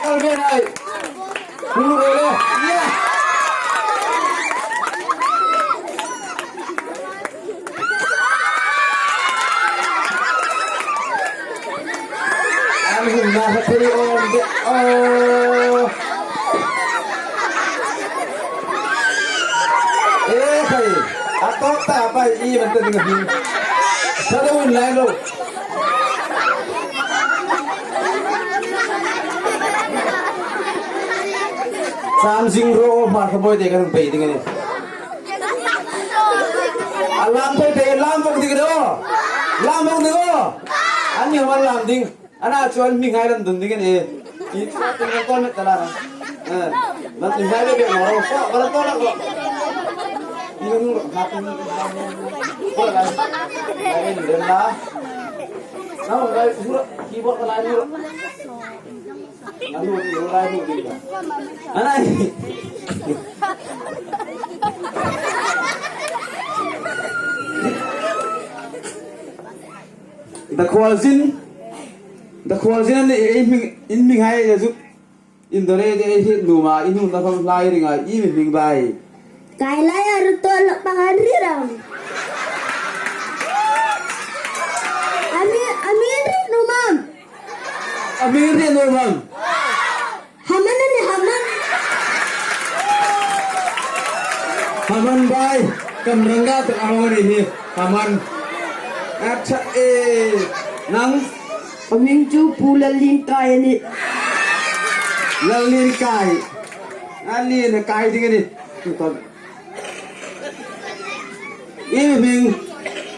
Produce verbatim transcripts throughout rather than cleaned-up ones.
Kal ve nai. Hung ro le. Ya. An hung na ha thei om de. Oh. Eh, khai. A tawk ta pai i man ta ding a hing. Sa da un lai lo. Cham zing ro, Hmarkhawmawi te kan bei ding a nih. A lam pei pei, lam vawng ding a nih. Lam vawng ding a nih. An ni hmang lam ding. Ana chuan mi ngai lam dun ding a nih. I chuan tin kan kawl met ta la. Eh, man tin ngai le be ma ro. Ko, ko, ko, ko. I nu ro, ha tin. Ko la. Ngai le la. Nau ngai, hura, keyboard ka lai hura. Nanu, hura, hura. Anai. Dakhual zin. Dakhual zin an ni, ei hming, in hming hai le zu. In dore de ei hriet nuom a, in hung ta khawm hlai ring a, i mi hming bai. Kai lai a ru to lo pa han ri ram. Ami, ami ri nuom am. Ami ri nuom am. Haman a nih, Haman. Haman bai, kan ranga tak a hawng a ni hi, Haman. Acha e, nang? Ka hming chu Pu Lallien Kai a nih. Lallien Kai. A lien a kai ding a nih. I mi hming?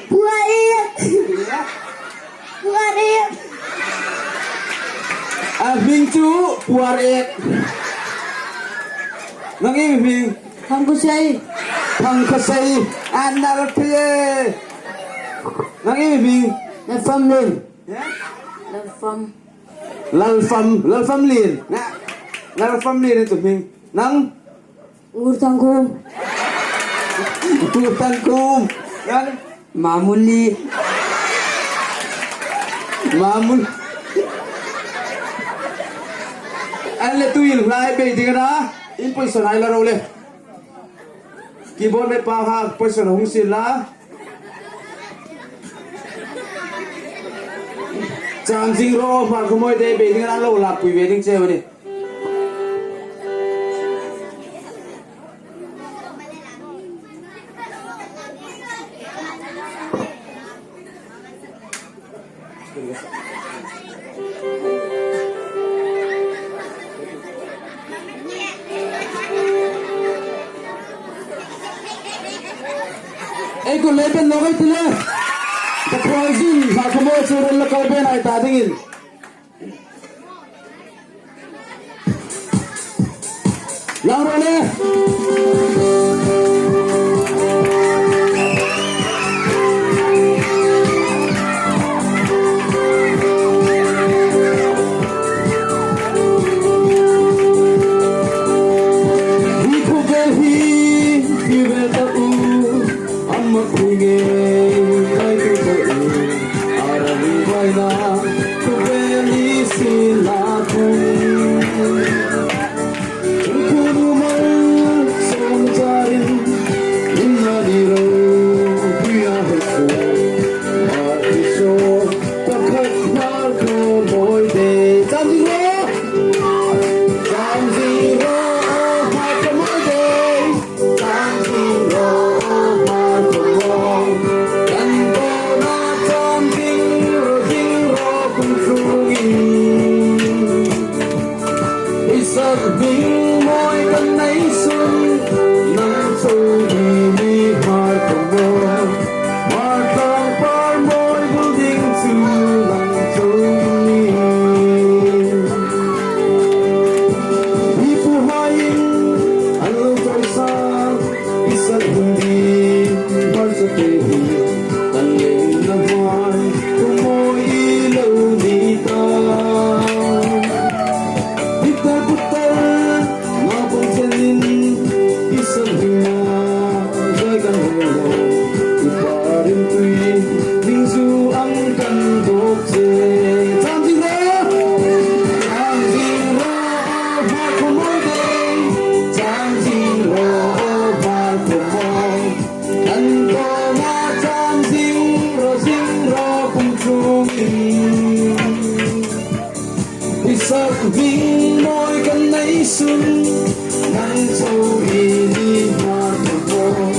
Puariek. Puariek. A hming chu Puariek. Nang i mi hming? Thangkhawsei. Thangkhawsei. An nal phie. Nang i mi hming? Lalfamlien. Ya? Lalfam. Lalfam. Lalfamlien. Na. Lalfamlien i tu hming. Nang? Ngurthangkhum. Ngurthangkhum. Kan? Mamuli. Mamun. An le tu in hlai bei ding a na. In position ai la ro le. Keyboard le pa ha position hung sien la. Cham zing ro, Hmarkhawmawi te bei ding a na, lo lak pui ve ding che a nih. Ei, ko le pen lo kai tile. Ka proxy, Hmarkhawmawi chu rel la kal ben ai ta dingin. Lang ro le. Hi khawvel hi, hi vel ta u. Ama khui ngei, kai tu ta u. Ara ni vai na, tu ve ni si la tu. Kun ku nu mal, song zarin, in na ni ro, kui a he su. Ma ti so, ta khat na ko moi de. Cham zing ro. Cham zing ro, ma ko moi de. Cham zing ro, ma ko moi. Kan ko na cham zing ro, zing ro, kun su ngi. Isa Hming mawi kan nei sun, nang chu i ni hma tawp.